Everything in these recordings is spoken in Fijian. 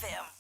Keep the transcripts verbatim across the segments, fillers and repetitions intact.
F M.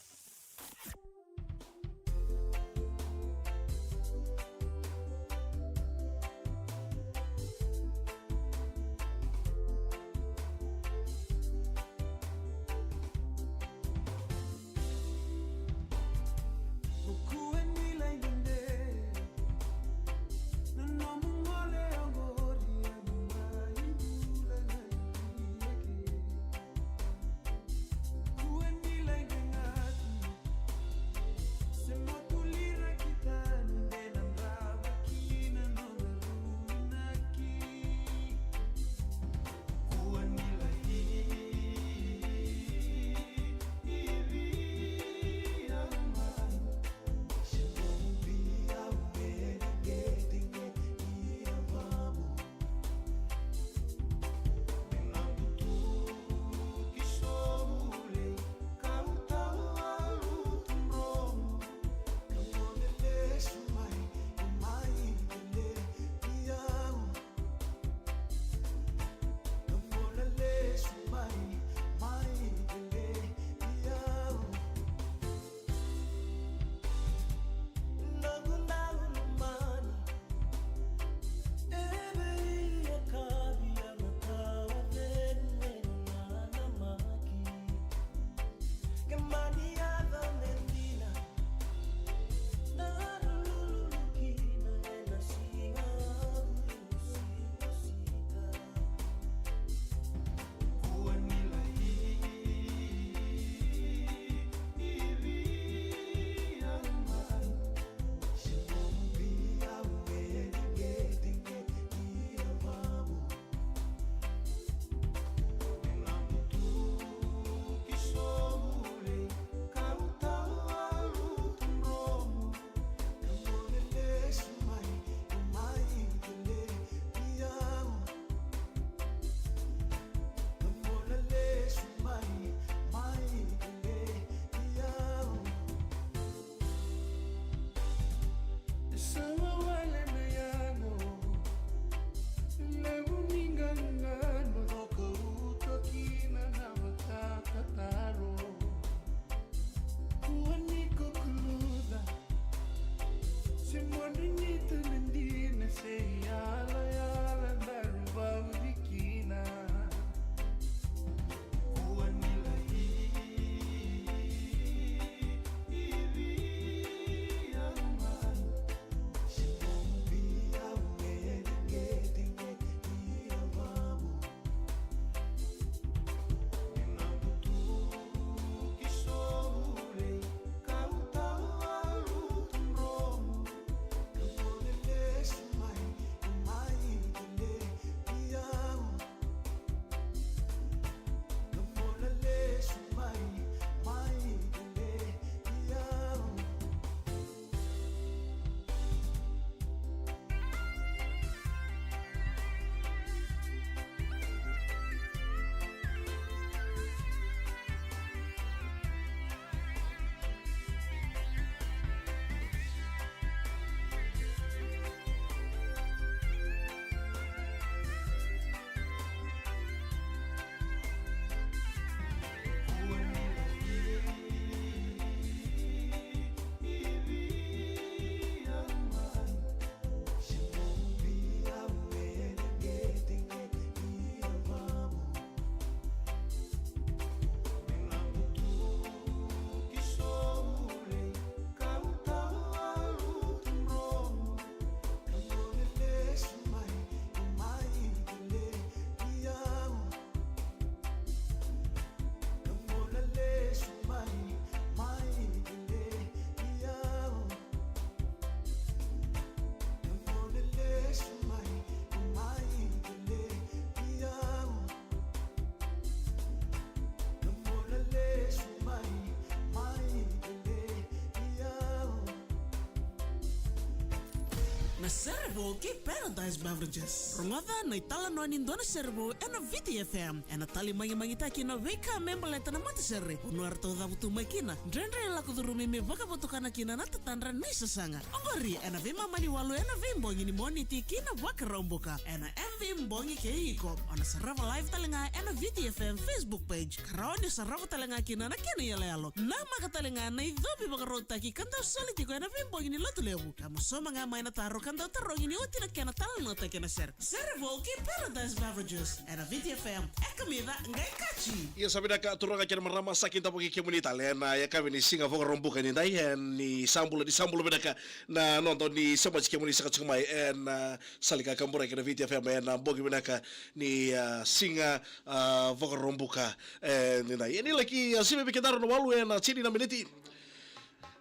Sere vou kei Paradise Beverages. Rogoca na italanoa ni dua na sere vou ena Viti F M. Ena tali magimagitaki na veika me baleta na matasere. Vanua eratou cavutu mai kina. Dredre e lako curumi me vakavotukana kina na tatadra ni sasaga. Oqori, ena veimama ni walu ena veibogi ni Moniti ki na Vakaraubuka. Ena M V Bogi kei iko. O na sarava live tale ga ena Viti F M Facebook page. Ka rawa ni sarava tale ga kina na kena iyaloyalo. Namaka tale ga na icovi vakarautaki ka dau soli tiko ena veibogi ni Lotulevu. Ka mo sauma ga mai na taro ka dau tarogi ni oti na kena talanoataki ena sere. Sere vou kei Paradise Beverages. Ena Viti F M. E kamica, qai kaci. Ia sa vinaka turaga kei na marama, sa kidavaki kemuni tale ena yakavi ni siga Vakaraubuka nidai, ena ni sa bula, ni sa bula vinaka na noda ni semati kemuni saka tiko mai ena sala ni kakaburaki ena Viti F M ena bogi vinaka ni, ah, siga, ah, Vakaraubuka, eh, nidai. Ena laki, ah, sivi vei kedaru na walu ena tini na miniti.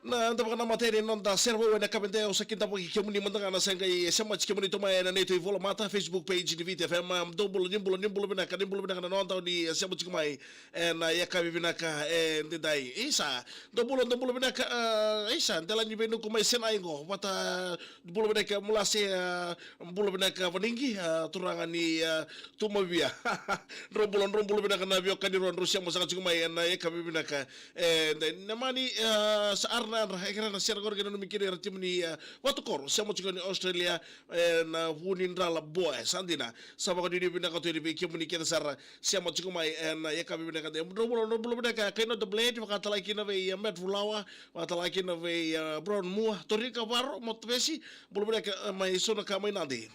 Na da vakanamata yani na noda sere vou ena yakavi nidai, au sa kidavaki kemuni mada ga na sa qai semati kemuni tu mai ena neitou ivolamata Facebook page ni Viti F M. Ah, dou bula, ni bula, ni bula vinaka, ni bula vinaka na noda ni semati tiko mai ena yakavi vinaka, eh, nidai. Isa, dou bula, dou bula vinaka, ah, isa, Delani Veinuku mai Senai qo. Vata, bula vinaka Mulase, ah, bula vinaka Vanigi, ah, turaga ni, ah, Tumavia. Drau bula, drau bula vinaka na veiwekani rua drau sema saka tiko mai ena yakavi vinaka. E, da, na mani, ah, sa ara na yadra, e kere na sere qori kei na nomu kina era timi ni, ah, Vatukoro, sema tiko ni Australia, ena Vunidrala Boa, e, sa dina. Sa vakanuinui vinaka tu yani vei kemuni kece sara, sema tiko mai ena yakavi vinaka. Drau bula, drau bula vinaka, Kaino the Blade, vakatale kina vei, ah, Matt Vulawa, vakatale kina vei, ah, Brown Mua, Torika Varo, Motavesi, bula vinaka, ah, mai Saunaka mai Nadi.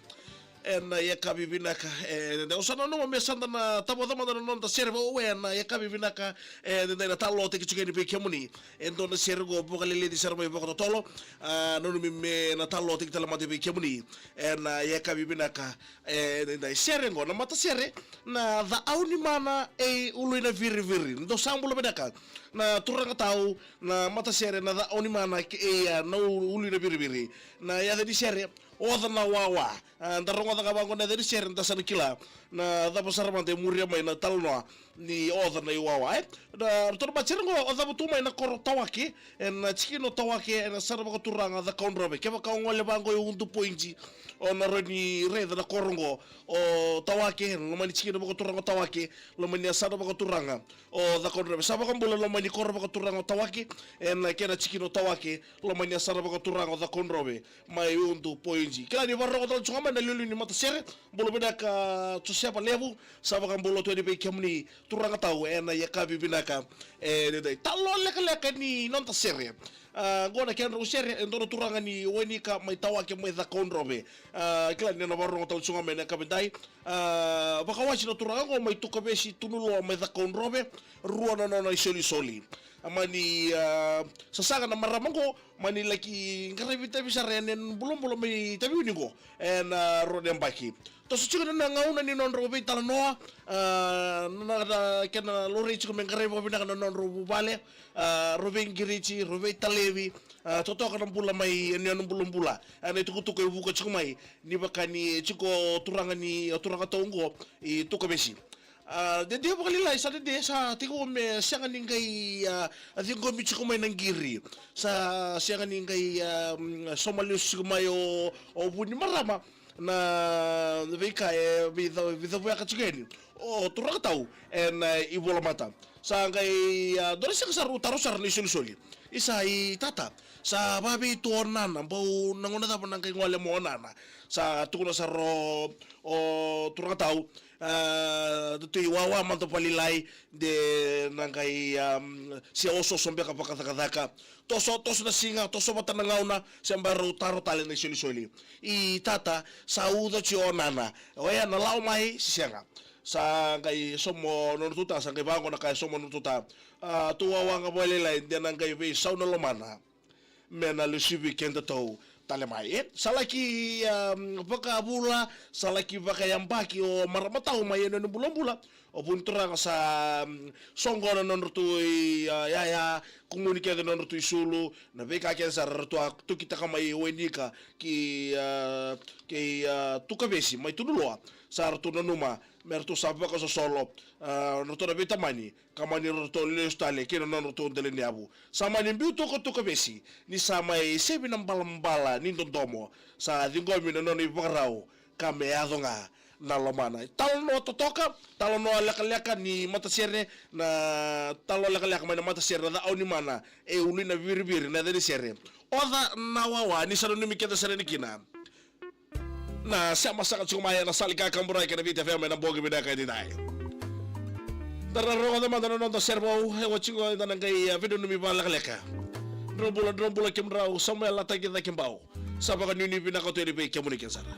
Ena yakavi vinaka, e, au sa nanuma me sa da na tavoca mada na noda sere vou ena yakavi vinaka, e, da na talanoataki tiko yani vei kemuni. E dua na sere qo vakaleleci sara mai vakatotolo, ah, nanumi me na talanoataki tale mada vei kemuni. Ena yakavi vinaka, e, da sere qo, na matasere, na Caau ni Mana ei Uluinaviriviri. Dou sa bula vinaka. Na turaga tau, na matasere, na Caau ni Mana kei, ah, na Uluinaviriviri. Na yaca ni sere, Oca na Wawa. Ah, da rogoca ga vaqo na yaca ni sere, da sa na kila na cava sara mada e muria mai na talanoa ni Oca na iWawa, e? Na, ratou na matasere qo, o cavutu mai na koro Tawake, ena tikina o Tawake, ena sara vakaturaga Cakaudrove. Kevaka o gole vaqo e Udu Point, o na rawa ni raica na koro qo, o Tawake, loma ni tikina vakaturaga o Tawake, loma ni yasana vakaturaga o Cakaudrove. Sa vakabula loma ni koro vakaturaga o Tawake, ena kena tikina o Tawake, loma ni yasana vakaturaga o Cakaudrove, mai Udu Point. Kila ni vakarorogo tale tiko ga mai na iliuliu ni matasere. Bula vinaka Josefa Levu, sa vakabula tu yani vei kemuni turaga tau ena yakavi vinaka, e, nidai. Talanoa lekaleka ni noda sere. Ah, qo na kedrau sere, e dua na turaga ni Wainika mai Tawake mai Cakaudrove. Ah, kila ni na vakarorogo tale tiko ga mai na yakavi nidai. Ah, vakawati na turaga qo mai Tukavesi, Tunuloa mai Cakaudrove, rua na nona isolisoli. A mani, ah, sasaga na marama qo, mani laki qaravi tavi sara ena bulabula mai Taveuni qo ena, ah, rua na yabaki. Toso tiko na gauna ni nodrau veitalanoa, ah, na, na kena laurai tiko me qaravi vakavinaka na nodrau vuvale, ah, rau veiqiriti, rau veitalevi, ah, totoka na bula mai yanuyanu bulabula. Ah, na itukutuku e vuka tiko mai ni vaka ni tiko turaga ni, turaga tau qo i Tukavesi. Ah, dede vakalailai, sa dede, sa tekivu me sega ni qai, ah, ciqomi tiko mai na qiri. Sa sega ni qai, ah, mm, sauma lesu tiko mai o, o vu ni marama na veika e veica-, veicavuyaka tiko yani o turaga tau ena, ah, ivolamata. Sa qai, ah, dua na siga sa rau taro sara na isolisoli. Isa, i tata, sa vavei tu o nana, bau na gauna cava na qai gole mai o nana? Sa tukuna sara o, o turaga tau, ah, tu i wawa mada vakalailai, de na qai, ah, se osooso beka vakacakacaka. Toso, toso na siga, toso vata na gauna, se bau rau taro tale na isolisoli. I tata, sa uca tiko o nana, oya na lako mai se sega? Sa qai sauma o nona tuta, sa qai vaqo na ka e sauma o nona tuta. Ah, tu wawa ga vakalailai, de na qai veisau na lomana me na lesuvi kedatou tale mai, e? Sa laki, ah, vakavula, sa laki vakayabaki o marama tau mai yanuyanu bulabula. O Vunituraga sa, mm, soqona na nodratou i, a, yaya, kumuni kece na nodratou isulu, na veika kece sara ratou a tukitaka mai Wainika ki, a, kei, a, Tukavesi mai Tunuloa. Sa ratou nanuma me ratou sa vakasosolo, a, na ratou na veitamani, ka mani ratou lesu tale kei na nodratou dela ni yavu. Sa mani biu tu ko Tukavesi ni sa mai sevi na balabala ni dodomo. Sa ciqomi na nona ivakarau ka me yaco ga na lomana. Talanoa totoka, talanoa lekaleka ni matasere, na talanoa lekaleka mai na matasere na Ca Aunimana, e Ulu i Naviriviri na yaca ni sere. Oca na Wawa, ni sa nanumi keda sara yani kina. Na sema saka tiko mai ena sala ni kakaburaki ena Viti F M ena bogi vinaka edaidai. Da na rogoca mada na noda sere vou, e oti qo eda na qai, e, veinanumi vakalekaleka. Drau bula, drau bula kemudrau, Samuela Takicakibau. Sa vakanuinui vinaka tu yani vei kemuni kece sara.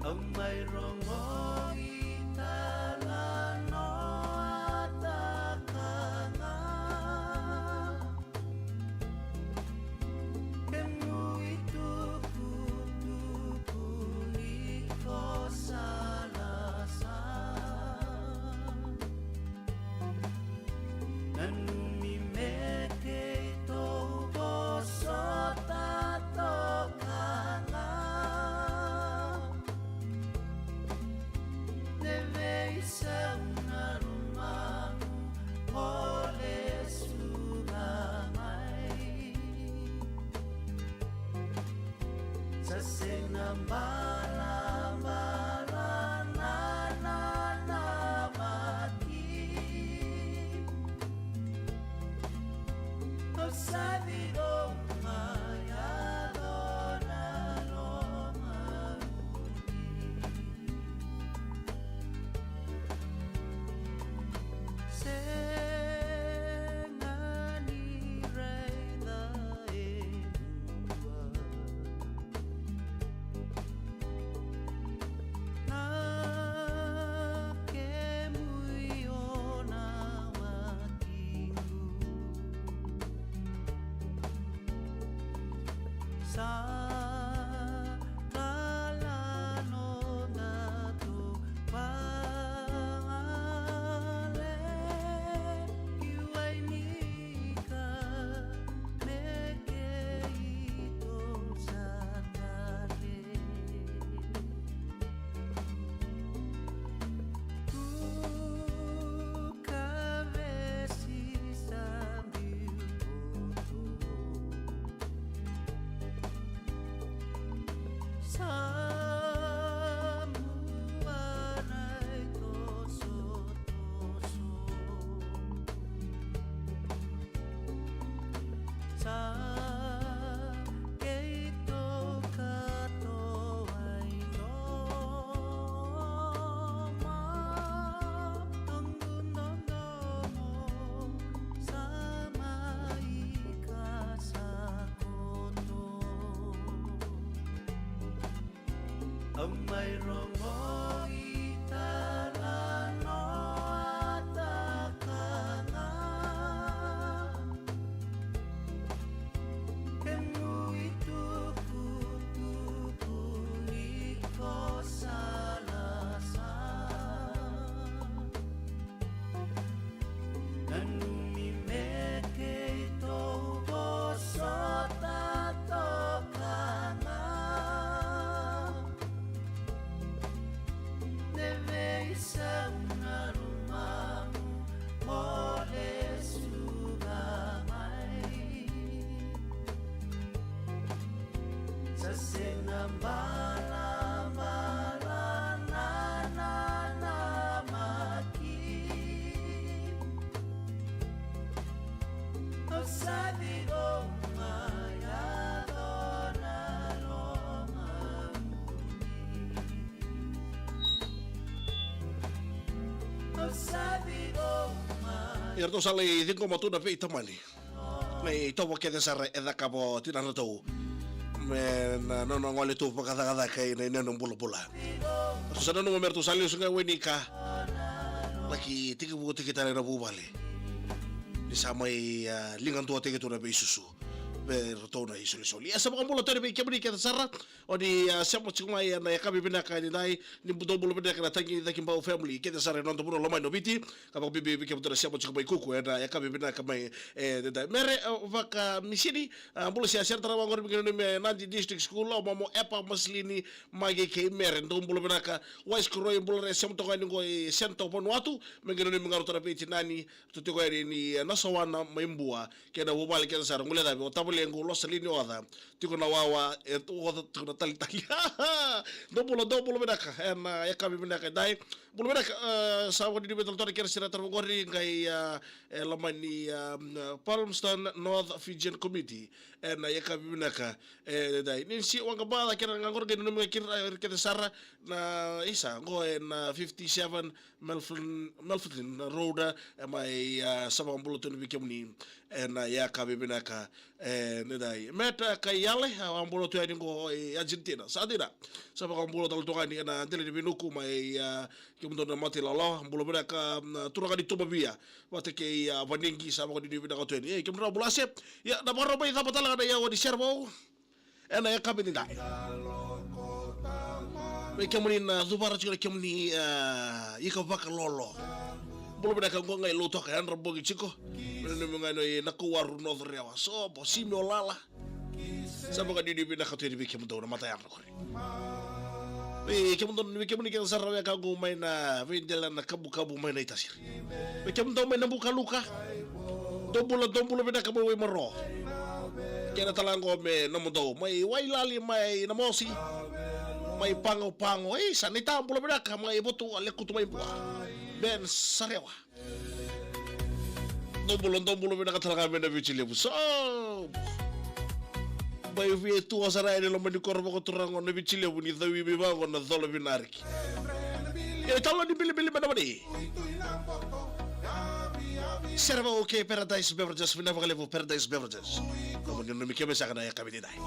Au mai rogo i talanoa takanga. Kemu itukutuku ni ko salasa. Nanumi me keitou vosota toka ga. Ne veisau na lomamu o lesu ga mai. Sa sega balabala na nanamaki. Au sa ciqoma yaco na lomamu. Sega ni raica e dua na kemu i o na watiqu. Sa lala noda tu vale i Wainika me keitou sa tale. Tukavesi sa biu koto. Sa mua na itosotoso. Sa keitou katoa i loma, noqu dodomo sa mai kasa koto. Au mai rogo i talanoa takanga. Eratou sa lai ciqoma tu na veitamani. Na itovo kece sara e cakava o tinadratou me na nona gole tu vakacakacaka ena nona bulabula. Ratou sa nanuma me ratou sa lesu ga i Wainika. Laki tekivu tiko tale na vuvale. Ni sa mai, ah, ligadua tiko tu na veisusu vei ratou na isolisoli. E sa vakabula tale vei kemuni kece sara. O ni, ah, sema tiko mai ena yakavi vinaka edaidai, ni dou bula vinaka na Tagi Cakibau family kece sara ena noda vanua lomani o Viti. Ka vakabibi vei kemudou na sema tiko mai Kuku ena yakavi vinaka mai edaidai. Mere, ah, Vakamisini, ah, bula, sa sere tale ga qori, me qai nanumi e Nadi District School, o Momo Epa, Masilini, Magi kei Mere, dou bula vinaka. Wise Koroi, bula, re sema toka yani qo e Senta o Vanuatu, me qai nanumi ga ratou na veitinani, ratou tiko yani ni, eh, Nasawana mai Bua, kei na vuvale kece sara, qo le cavi o tavalequ Losalini Oca, tiko na wawa e Oca, tiko na talitali. Dou bula, dou bula vinaka ena yakavi vinaka edai. Bula vinaka, eh, sa vakadidui vei tale tu na kena sere tale qori qai, eh, e loma ni, eh, Palmerston North Fijian Community ena yakavi vinaka edai. Ni si waqabaca kena ga qori qai nanumi ga kina, eh, kece sara na isa qo ena fifty-seven Melflin, Melflin Road, e mai, ah, sa vakabula tu yani vei kemuni ena yakavi vinaka edaidai. Meta Kaiyale, ah, vakabula tu yani qo e Argentina. Sa dina. Sa vakabula tale tu ga yani ena dela ni veinuku mai, ah, kemudou na mata ilawalawa. Bula vinaka, mm, turaga ni Tumavia vata kei, ah, Vanigi, sa vakadidui vinaka tu yani. E, kemudrau bula se. Ia, na vakarau mai cava tale ga na yawa ni sere vou ena yakavi nidai. Vei kemuni na cuvara tiko na kemuni, ah, ika vakalolo. Bula vinaka, qo qai lotu toka, yadra bogi tiko. Me nanumi ga na Nakauwaru, North Rewa, Sobo, Simiolala. Sa vakadidui vinaka tu yani vei kemudou na mata yadra qori. Vei kemudou, vei kemuni kece sara, wekaqu mai na veidela na kabukabu mai Naitasiri. Vei kemudou mai Nabukaluka, dou bula, dou bula vinaka mai Waimaro. Kena tale ga qo me nomudou mai Wailali, mai Namosi, mai Pago Pago. Ei, sa naita, bula vinaka mai Votua, Lekutu mai Bua. Ben Sarewa. Dou bula, dou bula vinaka tale ga mai Navitilevu. So, mai vei tua sara yani loma ni koro vakaturaga o Navitilevu, ni caui mai vaqo na cola vinariki. E talo ni bilibili me na mani. Sere vou kei Paradise Beverages, vinaka vakalevu Paradise Beverages. Komu ni nanumi kemuni saka na yakavi nidai.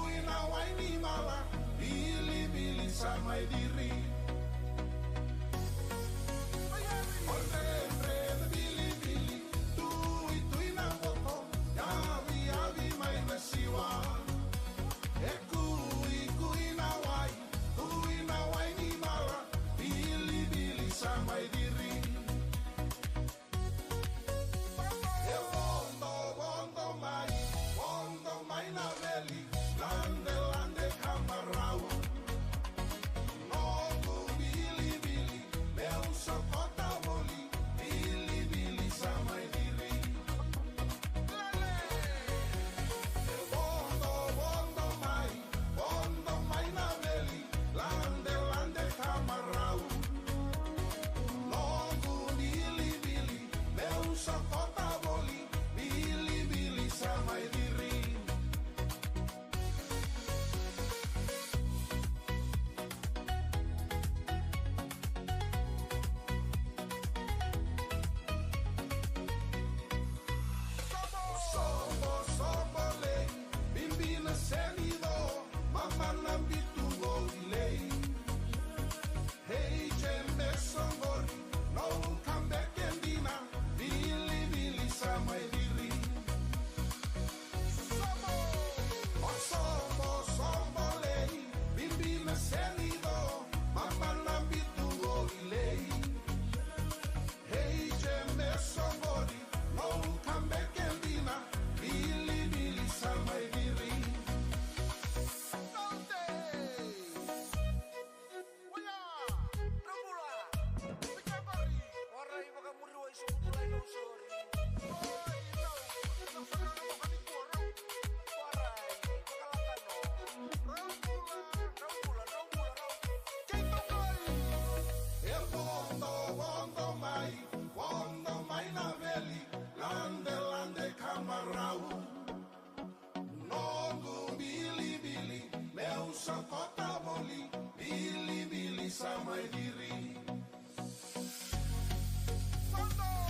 sa mai ciri.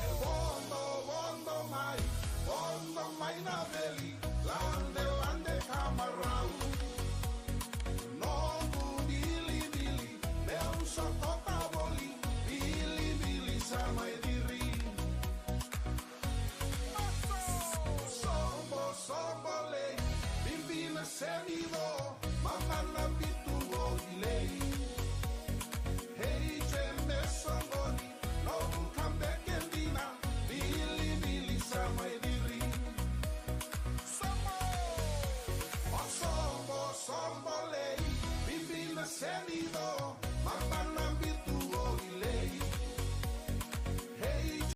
E vodo, vodo mai, vodo mai na veli, lade, lade ka marau. Noqu bilibili, meu sa tota voli, bilibili sa mai ciri.